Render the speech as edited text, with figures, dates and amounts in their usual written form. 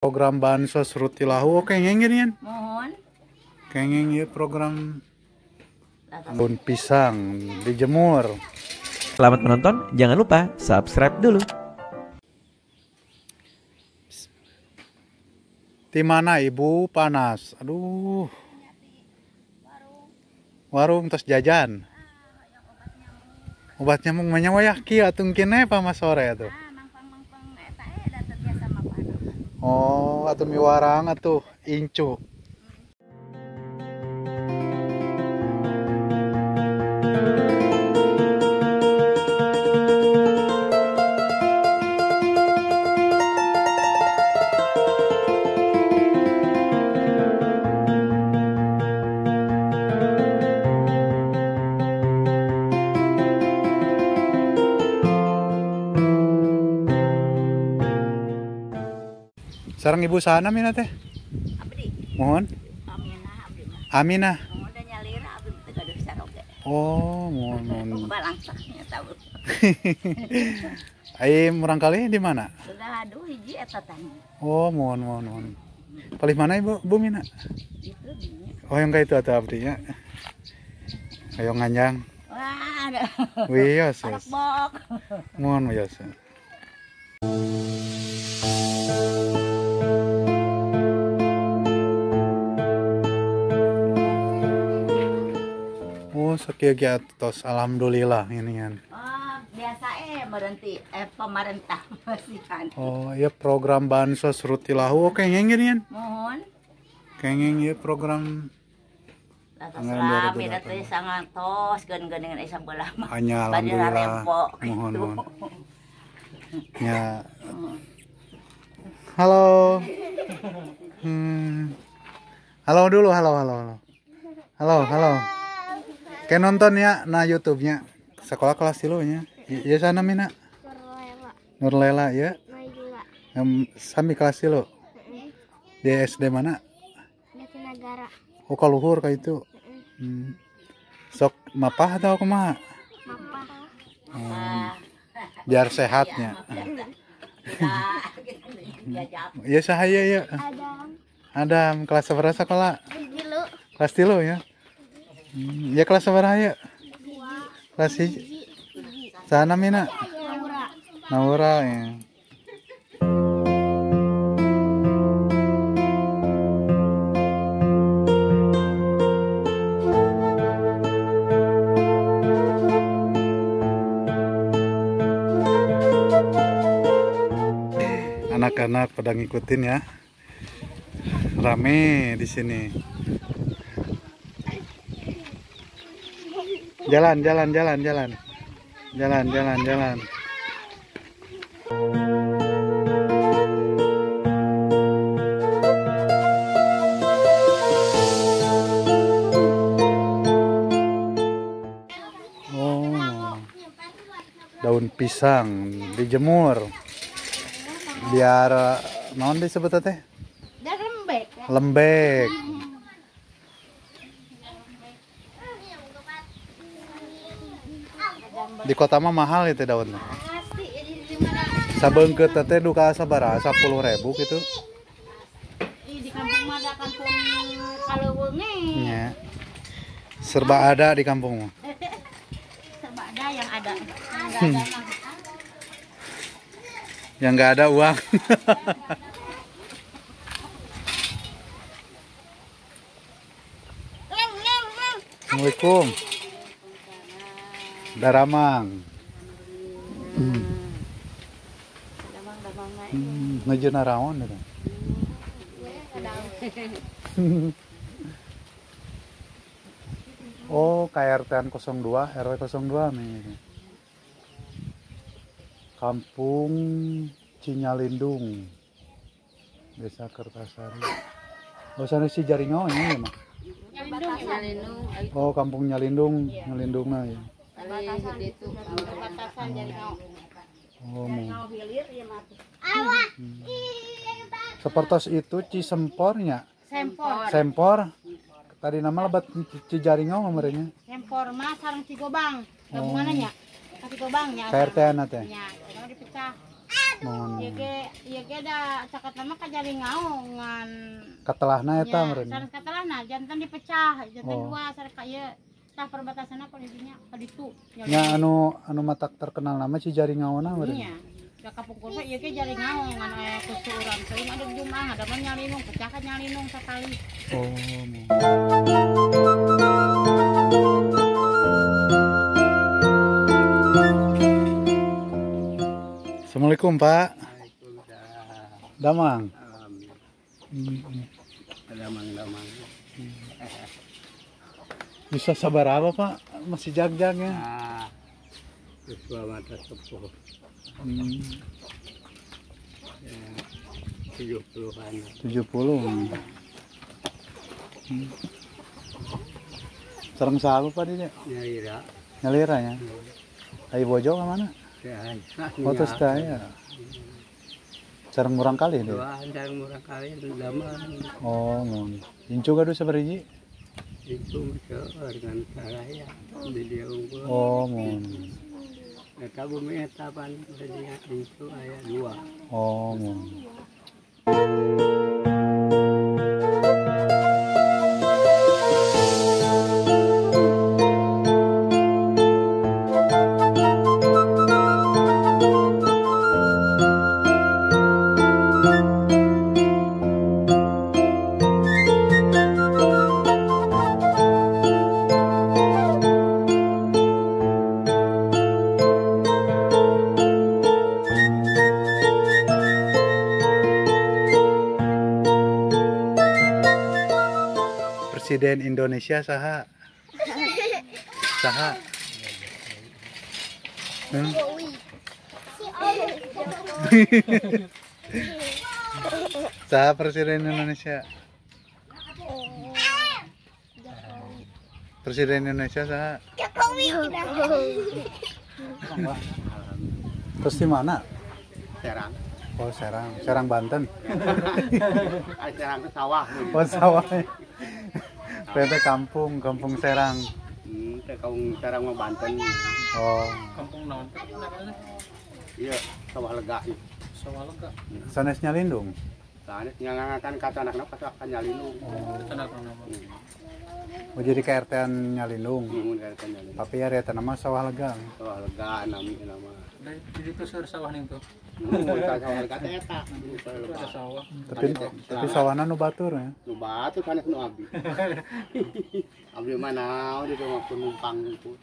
Program bansos rutilahu kengeng ginian. Mohon. Kengeng ya program daun pisang dijemur. Selamat menonton, jangan lupa subscribe dulu. Di mana ibu panas? Aduh. Warung terus jajan. Obat nyamuk mah wayah kieu atuh kene pa mas sore atuh. Oh, atuh miwarang atuh incu. Sareng ibu sana mina teh? Abdi. Mohon. Aminah abdi mah. Aminah. Mohon da nyalira abdi teh gaduh saroge. Oh, mohon mohon. Balangsaknya tahu. Ai murangkali di mana? Gaduh hiji eta tah. Oh, mohon mohon mohon. Palih mana ibu Bu Mina? Itu dinya. Oh, yang ka itu atuh abdi nya. Ayo nganjang. Wah, wios. Bok. Mohon wios. Oh, sakieu tos alhamdulillah ini kan. Oh, biasa berhenti pemerintah masihan. Oh, iya program bansos rutilahu kengeng ginian. Mohon. Kengeng ya program rame teh sangat tos geun-geuningan sabelah mah. Anya alhamdulillah. Mohon mohon. Ya. Halo. Halo dulu, halo halo halo. Halo, halo. Kayak nonton ya, nah YouTube-nya. Sekolah kelas tilu nya. Ya sana Mina. Nurlela. Nurlela ya. Najwa. Sami kelas tilu. Di SD mana? Jatinegara. Oh, kaluhur kayak itu. Sok mapah atau kumaha? Mapah. Biar sehatnya. Ya sahaya ya. Adam. Adam kelas berapa sekolah? Tilu. Kelas tilu ya. Ya kelas berapa ya? Kelas hiji. Sana Mina? Naura. Naura ya. Anak-anak pada ngikutin ya. Rame di sini. Jalan, jalan, jalan, jalan. Jalan, jalan, jalan. Oh. Daun pisang dijemur. Biar naon disebut teh? Lembek. Lembek. Di kota mah mahal itu daunnya. Sabeungkeut teh duka sabaraha 10.000 gitu. Di kampung mah ada kampung kaleuweung. Nya. Serba ada di kampung mah. Serba ada yang ada. Yang enggak ada mah. Yang enggak ada uang. Assalamualaikum. Daramang. Nuju naraon eta. Oh, KRT-an 02, RW 02 nih. Kampung Cinyalindung. Desa Kertasari. Oh, sana si Jaringau nya ya mah. Nyalindung. Oh, Kampung Nyalindung, Nyalindungna ya. Perbatasan Jaringau. Oh, Jaringau hilir ya mati. Sepertos itu Cisempornya. Sempor. Sempor. Tadi nama lebat Cijaringau merenya. Sempor mah sareng Cigobang. Gabungannya nya. Cigobang nya. KRT-an teh. Nya, dipecah. Mohon. Ieu ge da caket mah ka Jaringau ngan katelahna eta meureun. Sanes katelahna janten dipecah, janten dua sareng ka ieu tah perbatasanna kondisinya ka ditu. Nya anu anu matak terkenal nama Cijaringaona meureun. Iya. Da kapungkur mah ieu ge Jaringau ngan aya kusuran teuing ada Jumaah ada mah nyalinung pecah ka nyalinung sakali. Oh. Assalamualaikum Pak. Damang. Damang damang. Bisa sabar apa Pak? Masih jag-jag ya? Ah, mata sepuh. Ya, 70-an. 70. Serem saha Pak dia? Nyalira. Nyalira ya? Ayo bojo ke mana? Oh terus ya. Sareng murang kali deh. Sareng murang kali lama. Oh, mohon. Incu gaduh sabariji? Incu seueur ngan saraya di dieu unggul. Oh, mohon. Eta bumi eta pan dinya incu aya dua. Oh, mohon. Presiden Indonesia saha? Saha? Saha Presiden Indonesia? Presiden Indonesia saha? Terus di mana? Serang. Oh, Serang. Serang Banten. Serang ke sawah. Oh, sawah. PT kampung, kampung Serang. Kampung Serang mah Banten. Oh. Kampung naon? Iya, sawah lega. Sawah lega. Sanes Nyalindung. Sanes nyangangan kata anak-anak pas Nyalindung. Oh. Oh, jadi KRT-an Nyalindung. KRT Nyalindung. Tapi ya eta nama sawah lega. Sawah lega nami nama. Jadi itu seur sawah ning tuh. Sawah lega teh eta. Sawah. Tapi sawahna nu batur ya. Nu batur sanes nu abdi. Abdi mah naon di rumah penumpang itu.